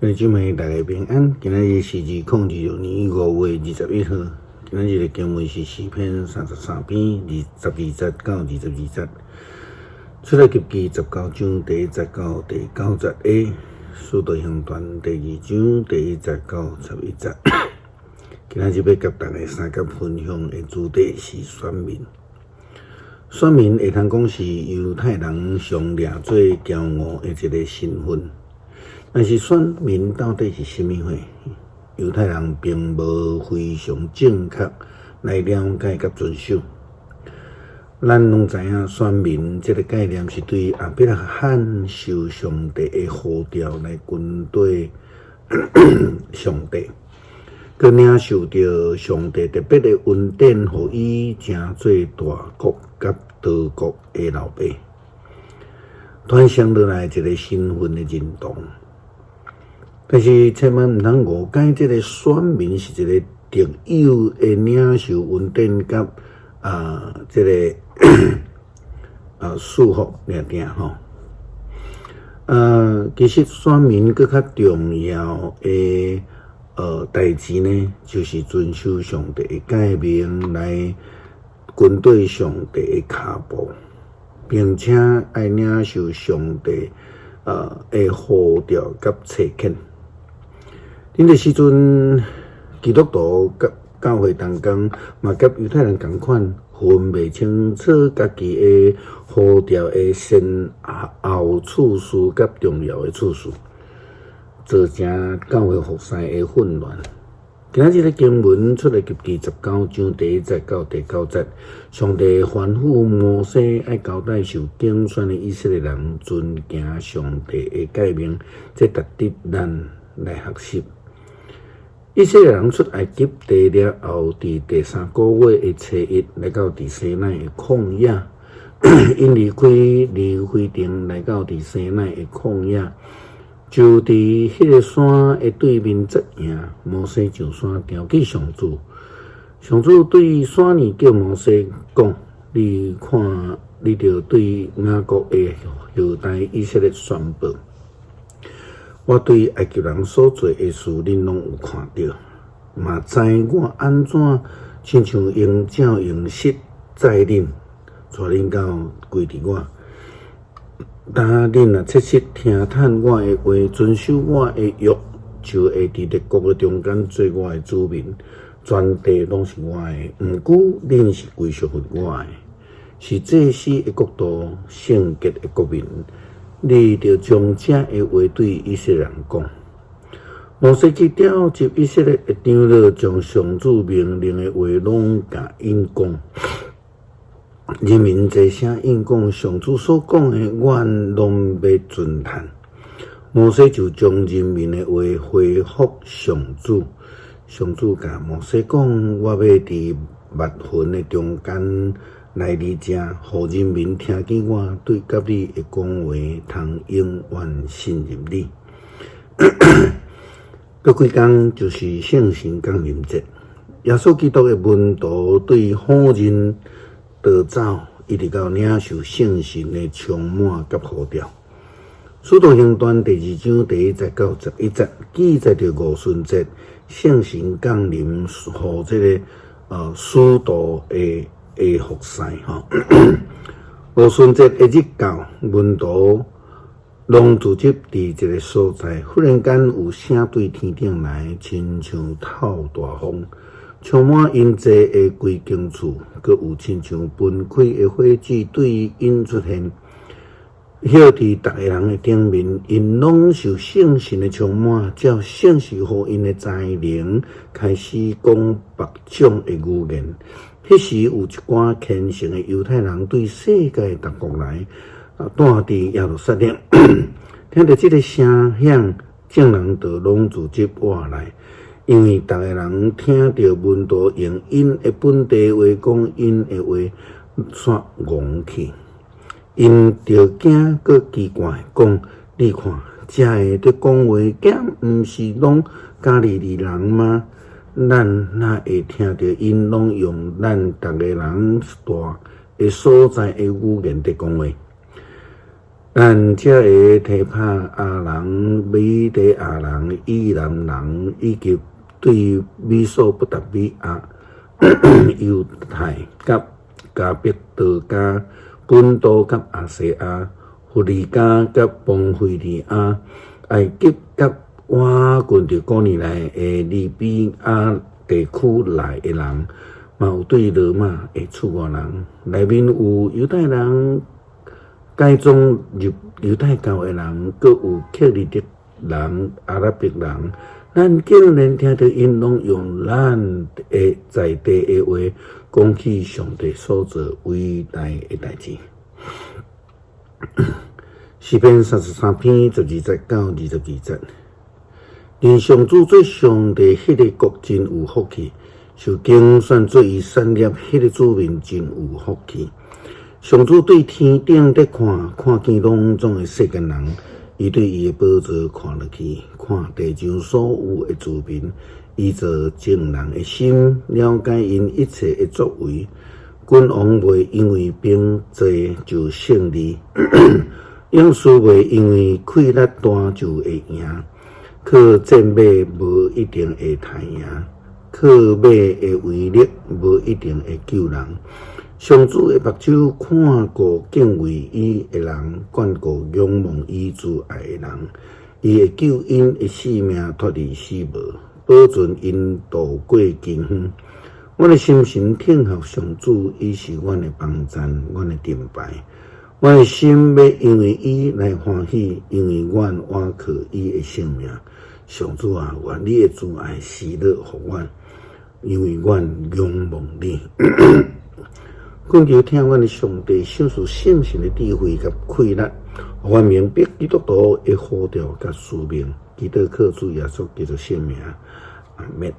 兄弟姊妹，大家平安。今仔日是2026年5月21號。今仔日的經文是詩篇33篇22節到22節。出埃及記19章第1節到第9節下，使徒行傳第2章第1節到11節。今仔日欲佮大家相佮分享的主題是選民。選民會通講是猶太人上掠做驕傲的一个身份。但是選民到底是啥物貨？猶太人並無非常正確來了解佮遵守。咱攏知影選民這个概念是對亞伯拉罕受上帝的呼召來跟綴上帝，閣領受著上帝特別的恩典，予伊成做大國佮多國的老爸，傳承落來一个身份的認同。但是千萬毋通誤解，這个選民是一个特有的領受恩典佮這个祝福爾爾吼。其實選民閣較重要的代誌呢，就是遵守上帝的誡命來跟綴上帝的跤步，並且愛領受上帝的呼召佮差遣。彼个時陣，基督徒佮教會同工嘛，佮猶太人仝款，分袂清楚家己的呼召的先後次序佮重要的次序，造成教會服侍的混亂。今仔日的經文出埃及記19章第1節到第9節，上帝吩咐摩西愛交代受揀選的以色列人遵行上帝的誡命，這值得咱來學習。以色列人出埃及地了後，佇第三个月的初一來到佇西奈的曠野，𪜶離開利非定來到佇西奈的曠野，就佇彼个山的對面紮營。摩西上山朝見上主，上主對山爾叫摩西講：你看，你著對雅各的後代以色列宣布。我對埃及人所做的事，恁攏有看著，嘛知我按怎親像鷹照用翼載恁，帶恁到歸佇我。但恁若切實聽趁我的話，遵守我的約，就會佇列國的中間做我的子民，全地攏是我的。毋過恁是歸屬予我的，是祭司的國度，聖潔的國民。你著將這的話對以色列人講。摩西去召集以色列的長老，將上主命令的話攏共𪜶講。人民齊聲應講，上主所講的，阮攏欲遵趁。摩西就將人民的話回覆上主。上主共摩西講：我欲佇密雲的中間來你遮，予人民聽見我對佮你的講話，通永遠信任你。閣幾工就是聖神降臨節，耶穌基督的門徒對否認逃走，一直到領受聖神的充滿佮呼召。使徒行傳第2章第1節到11節記載著五旬節聖神降臨，予這个使徒的服侍吼。五旬節的日到，門徒攏聚集佇一个所在，忽然間有聲對天頂來，親像透大風，充滿𪜶坐的規間厝，閣有親像分開的火舌對𪜶出現，歇佇逐个人的頂面，𪜶攏受聖神的充滿，照聖神予𪜶的才能，開始講別種的語言。彼時有一寡虔誠的猶太人對世界各國來，住佇耶路撒冷，聽著這个聲響，眾人就攏聚集倚來，因為逐个人聽著門徒用𪜶的本地話講𪜶的話，煞戇去。𪜶就驚閣奇怪，講：你看，遮个佇講話，敢毋是攏加利利人嗎？咱哪會聽著𪜶攏用咱逐个人蹛的所在的語言佇講話？咱才會提拍亞人、米底亞人、以南人，以及對美索不達米亞、猶太佮迦帕多家、本都佮亞細亞、弗呂家佮磅非利亞、埃及佮倚近著古利奈的利比亞地區來的人，嘛有對羅馬的出外人，內面有猶太人改宗入猶太教的人，閣有克里特人、阿拉伯人。咱竟然聽著𪜶攏用咱的在地的話講起上帝所做偉大的代誌。詩篇33篇12節到22節。認上主做上帝，彼个國真有福氣；受揀選做伊產業，彼个子民真有福氣。上主對天頂佇看，看見攏總的世間人，伊對伊的寶座看落去，看地上所有的子民，伊造眾人的心，了解𪜶一切的作為。君王袂因為兵濟就勝利，勇士袂因為氣力大就會贏。靠戰馬無一定會刣贏，靠馬的威力無一定會救人。上主的目睭看顧敬畏伊的人，眷顧仰望伊慈愛的人。伊會救𪜶的性命脫離死無，保存𪜶渡過饑荒。阮的心神聽候上主，伊是阮的幫贊，阮的盾牌。阮的心欲因為伊來歡喜，因為阮倚靠伊的性命。上主啊，願你的慈愛施予阮，因為阮仰望你。懇求疼阮的上帝，賞賜聖神的智慧佮氣力，予阮明白基督徒的呼召佮使命。祈禱靠主耶穌基督聖名，阿們。